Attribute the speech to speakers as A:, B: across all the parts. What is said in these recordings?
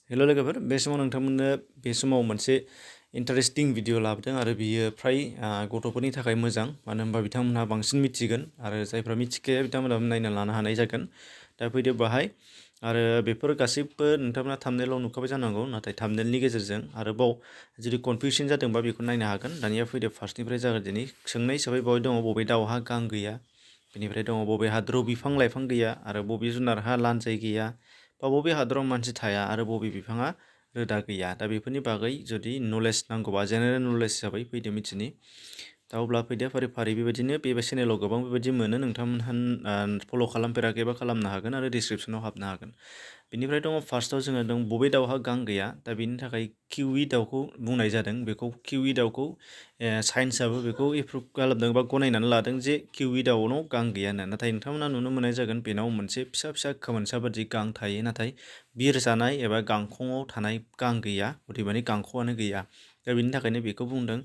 A: हेल' लोगोफोर बे समाव नोंथांमोननो बे समाव मोनसे इन्टारेस्टिं भिडिअ लाबोदों आरो बियो फ्राय गथ'फोरनि थाखाय मोजां मानो होनबा बिथांमोनहा बांसिन मिथिगोन आरो जायफ्रा मिथिखाया बिथांमोनहा नायना लानो हानाय जागोन दा फैदो बाहाय आरो बेफोर गासैबो नोंथांमोना थाम्बनेलाव नुखाबाय जानांगौ नाथाय थाम्बनेलनि गेजेरजों आरोबाव जुदि कनफिउसन जादोंबा बेखौ नायनो हागोन दानिया फैदो फार्स्टनिफ्राय जागोन दिनै सोंनाय हिसाबै बावै दङ बबे दाउहा गां गैया बेनिफ्राय दङ बबे हादराव बिफां लाइफां गैया आरो बबे जुनारहा लान्जाय गैया बा बबे हादराव मानसि थाया आरो बबे बिफाङा रोदा गैया दा बेफोरनि बागै जुदि नलेज नांगौबा जेनेरेल नलेज हिसाबै फैदो मिथिनि दा अब्ला फैदो फारि फारि बेबायदिनो बे चेनेलाव गोबां बेबायदि मोनो नोंथांमोनहा फल' खालामफेराखैबा खालामनो हागोन आरो डिसक्रिपसनाव हाबनो हागोन बेनिफ्राय दङ फार्स्टआव जोङो दं बबे दाउहा गां गैया दा बेनि थाखाय किउइ दाउखौ बुंनाय जादों बेखौ किउइ दाउखौ साइन्सआबो बेखौ एप्रुभ खालामदों बा गनायनानै लादों जे किउइ दाउनाव गां गैया होनना नाथाय नोंथांमोना नुनो मोननाय जागोन बेनाव मोनसे फिसा फिसा खोमोनसा बादि गां थायो नाथाय बिरजानाय एबा गांखंआव थानाय गां गैया अदेबानि गांखंआनो गैया दा बेनि थाखायनो बेखौ बुंदों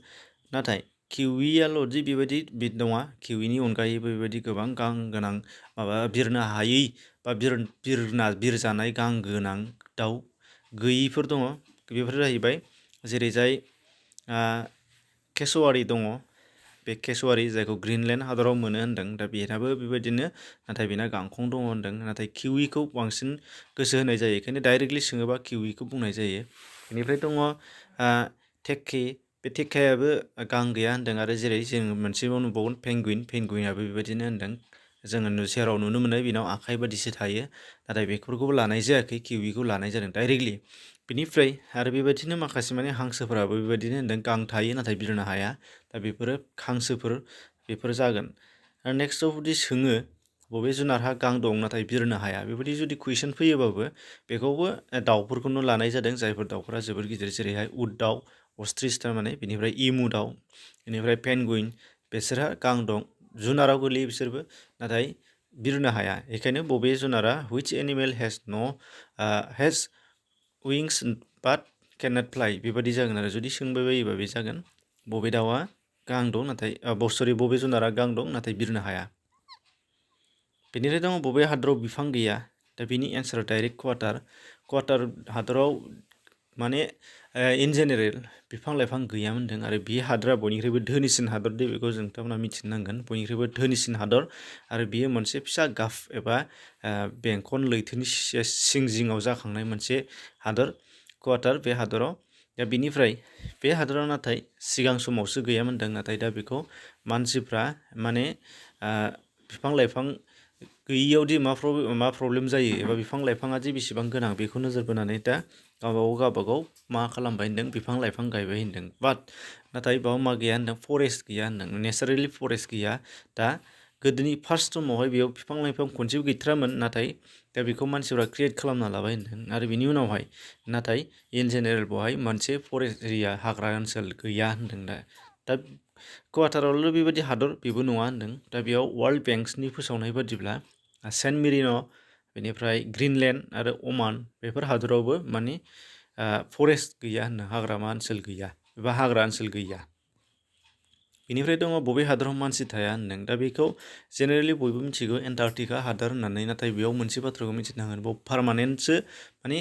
A: नाथाय किउइयाल'दि बेबायदि बिद नङा किउइनि अनगायैबो बेबायदि गोबां गां गोनां माबा बिरनो हायै बा बिरजानाय गां गोनां दाउ गैयिफोर दङ बेफोर जाहैबाय जेरैजाय केसवारि दङ बे केसवारि जायखौ ग्रिनलेण्ड हादराव मोनो होन्दों दा बेनाबो बेबायदिनो नाथाय बेना गांखं दङ होन्दों नाथाय किउइखौ बांसिन गोसो होनाय जायो बेखायनो डाइरेक्टलि सोङोबा किउइखौ बुंनाय जायो बेनिफ्राय दङ टेक्के बे टेक्कायाबो गां गैया होन्दों आरो जेरै जों मोनसेबाव नुबावगोन पेंगुइनाबो बेबायदिनो होन्दों जोङो सेराव नुनो मोनो बेनाव आखाइ बादिसो थायो नाथाय बेफोरखौबो लानाय जायाखै किउइखौ लानाय जादों डाइरेक्टलि बेनिफ्राय आरो बेबायदिनो माखासे माने हांसोफोराबो बेबायदिनो होन्दों गां थायो नाथाय बिरनो हाया दा बेफोरो हांसोफोर बेफोर जागोन आरो नेक्स्टआव जुदि सोङो बबे जुनारहा गां दं नाथाय बिरनो हाया बेबायदि जुदि कुइसन फैयोबाबो बेखौबो दाउफोरखौनो लानाय जादों जायफोर दाउफोरा जोबोर गिदिर जेरैहाय उद दाउ अस्ट्रिच थारमाने बेनिफ्राय इमु दाउ बेनिफ्राय पेंगुइन बिसोरहा गां दं जुनाराव गोलैयो बिसोरबो नाथाय बिरनो हाया बेखायनो बबे जुनारा हुइच एनिमेल हेज विंस बाट केन नट फ्लाइ बेबायदि जागोन आरो जुदि सोंबाय बायोबा बे जागोन बबे दाउआ गां दं नाथाय बबे जुनारा गां दं नाथाय बिरनो हाया बेनिफ्राय दङ बबे हादराव बिफां गैया दा बिनि एन्सारा डाइरेक्ट कवाटार हादराव माने इन जेनेरेल बिफां लाइफां गैयामोन होन्दों आरो बे हादरा बयनिख्रुइबो धोनिसिन हादर दे बेखौ जों नोंथांमोना मिथिनो नांगोन बयनिख्रुइबो धोनिसिन हादर आरो बियो मोनसे फिसा गाफ एबा बेंखन लैथोनि सिं जिङाव जाखांनाय मोनसे हादर कवाटार बे हादराव दा बिनिफ्राय बे हादराव नाथाय सिगां समावसो गैयामोन होन्दों नाथाय दा बेखौ मानसिफ्रा माने बिफां लाइफां गैयियावदि मा प्रब्लेम जायो एबा बिफां लाइफाङा दि बेसेबां गोनां बेखौ नोजोर बोनानै दा गावबागाव मा खालामबाय होन्दों बिफां लाइफां गायबाय होन्दों नाथाय बाव मा गैया होन्दों फरेस्ट गैया होन्दों नेचारेलि फरेस्ट गैया दा गोदोनि फार्स्ट समावहाय बेयाव बिफां लाइफां खनसेबो गैथारामोन नाथाय दा बेखौ मानसिफ्रा क्रियेट खालामना लाबाय होन्दों आरो बिनि उनावहाय नाथाय इन जेनेरेल बेवहाय मोनसे फरेस्ट एरिया हाग्रा ओनसोल गैया होन्दों दा कवाटारावल' बेबायदि हादर बेबो नङा होन्दों दा बेयाव वर्ल्ड बेंक्सनि फोसावनाय बादिब्ला सेन्ट मेरिन' बेनिफ्राय ग्रिनलेण्ड आरो अमान बेफोर हादरावबो माने फरेस्ट गैया होन्दों हाग्रामा ओनसोल गैया एबा हाग्रा ओनसोल गैया बेनिफ्राय दङ बबे हादराव मानसि थाया होन्दों दा बेखौ जेनेरेलि बयबो मिथिगौ एन्टार्कटिका हादर होननानै नाथाय बेयाव मोनसे बाथ्राखौ मिथिनांगोन बेयाव पारमानेन्टसो माने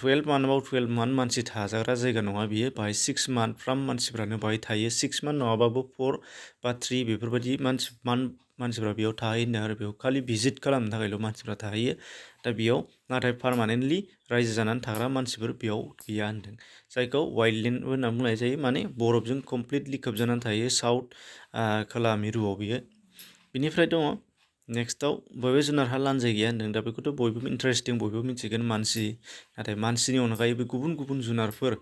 A: 12 मान्थ मानसि थाजाग्रा जायगा नङा बियो बाहाय 6 मान्थ फ्राम मानसिफ्रानो बाहाय थायो 6 मान्थ नङाबाबो 4 बा 3 बेफोरबायदि मानसिफ्रा बेयाव थाहैयो होन्दों आरो बेयाव खालि भिजिट खालामनो थाखायल' मानसिफ्रा थाहैयो दा बेयाव नाथाय पारमानेन्टलि रायजो जानानै थाग्रा मानसिफोर बेयाव गैया होन्दों जायखौ वाइल्डलेण्डबो होनना बुंनाय जायो माने बरफजों कमप्लिटलि खोबजानानै थायो साउथ खोला मिरुआव बियो बिनिफ्राय दङ नेक्स्टआव बबे जुनारहा लान्जाय गैया होन्दों दा बेखौथ' बयबो इन्टारेस्टिं बयबो मिथिगोन मानसि नाथाय मानसिनि अनगायैबो गुबुन गुबुन जुनारफोर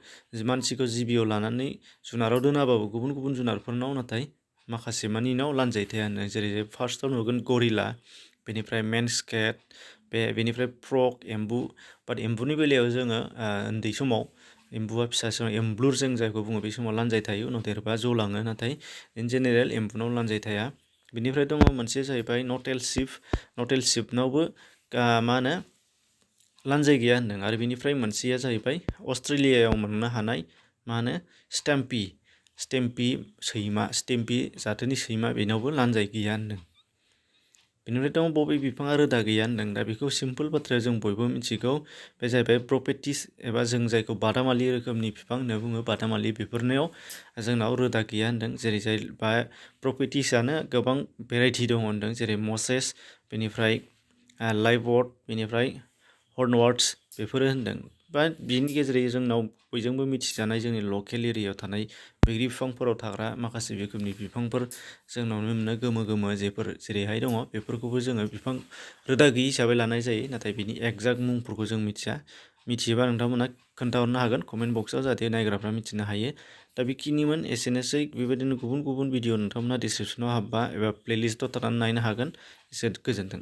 A: मानसिखौ जिबियाव लानानै जुनाराव दोनाबाबो गुबुन गुबुन जुनारफोरनाव नाथाय माखासे मानिनाव लान्जाय थाया होन्दों जेरै फार्स्टआव नुगोन गरिला बेनिफ्राय मेन्सकेट बेनिफ्राय फ्रग एम्बु बाट एम्बुनि बेलायाव जोङो उन्दै समाव एम्बुआ फिसा समाव एम्ब्लुर जों जायखौ बुङो बे समाव लान्जाय थायो उनाव देरबा जलाङो नाथाय इन जेनेरेल एम्बुनाव लान्जाय थाया बिनिफ्राय दङ मोनसे जाहैबाय नटेल सिफ्टनावबो मा होनो लान्जाय गैया होन्दों आरो बिनिफ्राय मोनसेया जाहैबाय अस्ट्रेलियायाव मोननो हानाय मा होनो स्टेम्पि जाथोनि सैमा बेनावबो लान्जाय गैया होन्दों बेनिफ्राय दङ बबे बिफाङा रोदा गैया होनदों। दा बेखौ सिम्पोल बाथ्राया जों बयबो मिथिगौ, बे जाहैबाय प्रपेटिस एबा जों जायखौ बादामालि रोखोमनि बिफां होनना बुङो, बादामालि बेफोरनियाव जोंनाव रोदा गैया होनदों। जेरै जाय बा प्रपेटिसआनो गोबां भेराइटि दङ होनदों, जेरै मसेस, बेनिफ्राय लाइभवर्ड, बेनिफ्राय हर्नवार्ड्स बेफोरो होनदों। बा बिनि गेजेरै जोंनाव बयजोंबो मिथिजानाय जोंनि लकेल एरियायाव थानाय बैग्रि बिफांफोराव थाग्रा माखासे रोखोमनि बिफांफोर जोंनाव नुनो मोनो, गोमो गोमो जेफोर जेरैहाय दङ, बेफोरखौबो जोङो बिफां रोदा गैयि हिसाबै लानाय जायो। नाथाय बिनि एक्जाक्ट मुंफोरखौ जों मिथिया। मिथियोबा नोंथांमोना खोन्थाहरनो हागोन कमेन्ट बक्सआव, जाहाथे नायग्राफ्रा मिथिनो हायो। दा बेखिनिमोन, एसेनोसै। बेबायदिनो गुबुन गुबुन भिडिअ नोंथांमोना डिसक्रिपसनाव हाबबा एबा प्लेलिस्टआव थानानै नायनो हागोन। एसे गोजोन्थों।